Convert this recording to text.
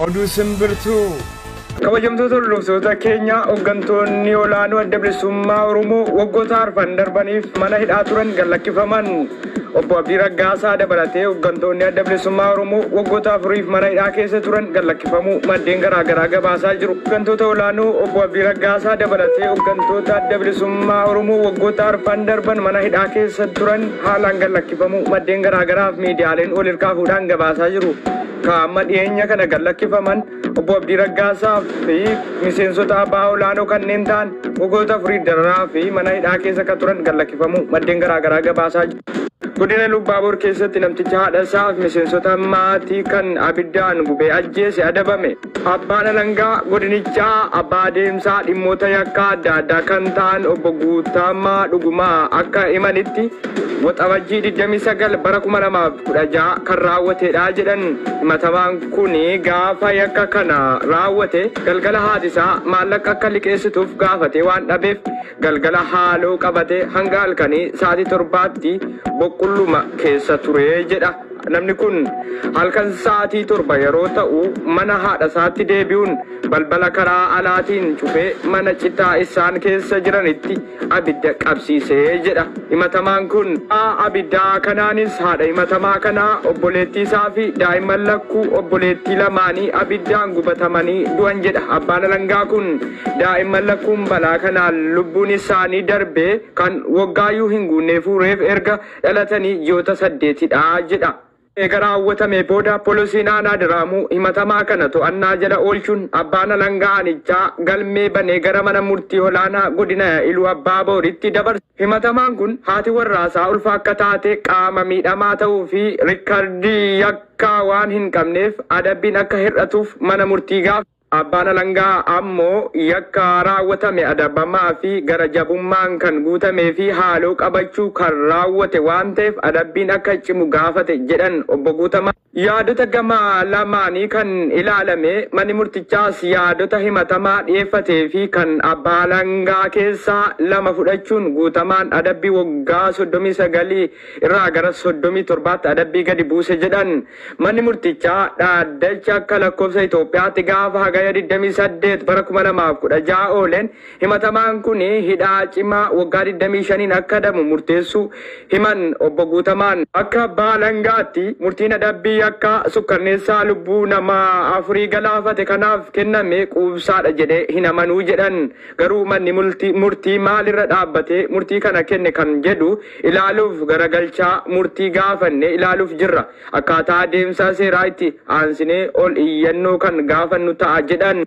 Oduu simbirtuu. Kabajamtoota hordoftoota keenya, hooggantoonni olaanoo Adda Bilisummaa Oromoo waggoota arfan darbaniif mana hidhaa turan gallakkifaman. Obbo Abdii Raggaasaa dabalatee hooggantoonni Adda Bilisummaa Oromoo waggoota 4f mana hidhaa keessa turan gallakkifamuu maddeen garaagaraa gabaasaa jiru. Hooggantoota olaanoo Obbo Abdii Raggaasaa dabalatee hooggantoota Adda Bilisummaa Oromoo waggoota arfan darban mana hidhaa keessa turan haalaan gallakkifamuu maddeen garaagaraaf miidiyaaleen wal hirkaa fuudhaan gabaasaa jiru. Qaama dhiyeenya kana gallakkifaman Obbo Abdii Raggaasaa fi miseensota abbaa olaanoo kanneen ta'an waggoota 4 dararaa fi mana hidhaa keessa kan turan gallakkifamuu maddeen garaagaraa gabaasaa jiru. Godina Lubbaaboor keessatti namticha haadha isaa fi miseensota maatii kan abiddaan gubee ajjeese adabame. Abbaan alangaa godinichaa abbaa adeemsaa dhimmoota yakkaa adda addaa kan ta'an Obbo Guutamaa Dhugumaa akka himanitti, Waxabajjii 29 bara 2016 kan raawwatedha jedhan. Himatamaan kun gaafa yakka kana raawwate galgala haati isaa maallaqa akka liqeessituuf gaafate waan dhabeef, galgala haaloo qabate hanga halkanii sa'aatii 7tti boqqulluma keessa ture jedha. Namni kun halkan sa'aatii 7 yeroo ta'u mana haadha isaatti deebi'uun balbala karaa alaatiin cufee mana citaa isaan keessa jiranitti abidda qabsiisee jedha himatamaan kun. Abiddaa kanaanis haadha himatamaa kanaa, obboleettii isaa fi daa'imman lakkuu obboleettii lamaanii abiddaan gubatamanii du'an jedha abbaan alangaa kun. Daa'imman lakkuun balaa kanaan lubbuun isaanii darbe kan waggaayyuu hin guunneefuu reef erga dhalatanii ji'oota 8dha jedha. Eega raawwatamee booda poolisiin aanaa Diraamuu himatamaa kana to'annaa jala oolchuun abbaan alangaa aanichaa galmee banee gara mana murtii olaanaa godina Iluu Abbaa Booritti dabarse. Himatamaan kun haati warraasaa ulfa akka taate, qaama miidhamaa ta'uu fi rikkardii yakkaa waan hin qabneef adabbiin akka hir'atuuf mana murtii gaafate. Abbaan alangaa ammoo yakka raawwatame adabamaa fi gara jabummaan kan guutamee fi haaloo qabachuu kan raawwate waan ta'eef adabbiin akka cimu gaafate jedhan Obbo Guutamaa. Yaadota gama lamaanii kan ilaalame manni murtichaas yaadota himatamaa dhiyeeffatee fi kan abbaa alangaa keessaa lama fudhachuun Guutamaan adabbii waggaa 39 irraa gara 37tti adabbii gadi buuse jedhan. Manni murtichaa dhaaddacha akka lakkoofsa Itoophiyaatti gaafa Hagaya 28 bara 2016 ooleen himatamaan kun hidhaa cimaa waggaa 25n akka adabamu murteessuu himan Obbo Guutamaan. Akka abbaa alangaatti murtiin adabbii yakka sukkanneessaa lubbuu nama afurii galaafate kanaaf kenname quubsaadha jedhee hin amanuu jedhan. Garuu manni murtii maalirra dhaabbatee murtii kana kenne kan jedhu ilaaluuf garagalchaa murtii gaafanne ilaaluuf jirra. Akkaataa adeemsa seeraa itti aansinee ol iyyannoo kan gaafannu ta'a jedhan.